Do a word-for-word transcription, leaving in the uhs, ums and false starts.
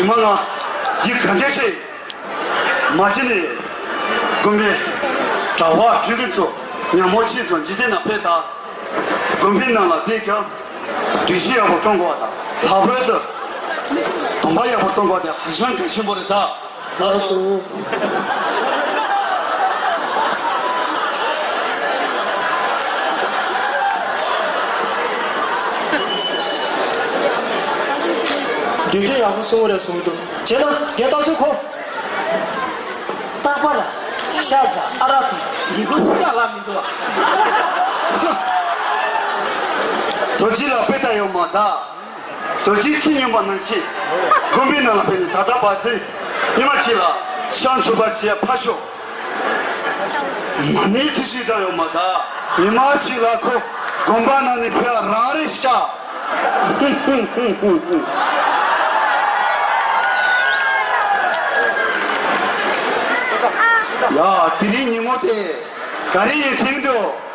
མ་ང་འདི་ག་འདྲ་བྱེད། མ་གཅིག་ནས་དགོན་པའི་གྲྭ་པ་སྒྲིག་གི་ཚོ་ཉམས་མོ་ཆེ་ཚོ་འཇིག་རྟེན་ན་ཕེབས་དང་། དགོན་པའི་ནང་ལ་བསྡད་སྐབས་སྒྲིག་གཞི་ཡག་པོ་བསྐྲུན་དགོས་པ་དང་། ལྷག་པར་དུ་སྡོམ་པ་ཡག་པོ་བསྲུང་དགོས་པ་དེ་ཧ་ཅང་གལ་ཆེན་པོ་རེད་ད། ལགས་སོ། སྒྲིག་གཞི་ཡག་པོ་བསྲུང་གི་རེད་གསུངས་འདུག་བྱས་ན་རྒན་སྟག་ཚོའི་ཁོ། རྟག་པར་ཤ་ཟ་ཨ་རག་དང་འདི་གོ་ཅི་ཡང་ལབ་མི་འདུག་ཨ། རྡོ་རྗེ་ལ་དཔེ་ལྟ་ཡོད་མ་ད། རྡོ་རྗེ་ཚིག་ཉན་པ་ནང་བཞིན་དགོན་པའི་ནང་ལ་ཕེབས་ནས་ད་ལྟ་བར་དུ་ཉི་མ་གཅིག་ལ་ཤ་མཆོད་པ་བྱས་ཕར་ཞོག་མ་ཎི་ཚིག་ཞིག་བཏང་ཡོད་མ་ད། ཉི་མ་གཅིག་ལ་ཁོ་དགོན་པ་ནང་ནས་ཕེབས་རང་རེད་ཤག་ཡ། དེ་རིང་ཉིན་མོ་དེ་ག་རེ་ཡིན་དྲན་འདུག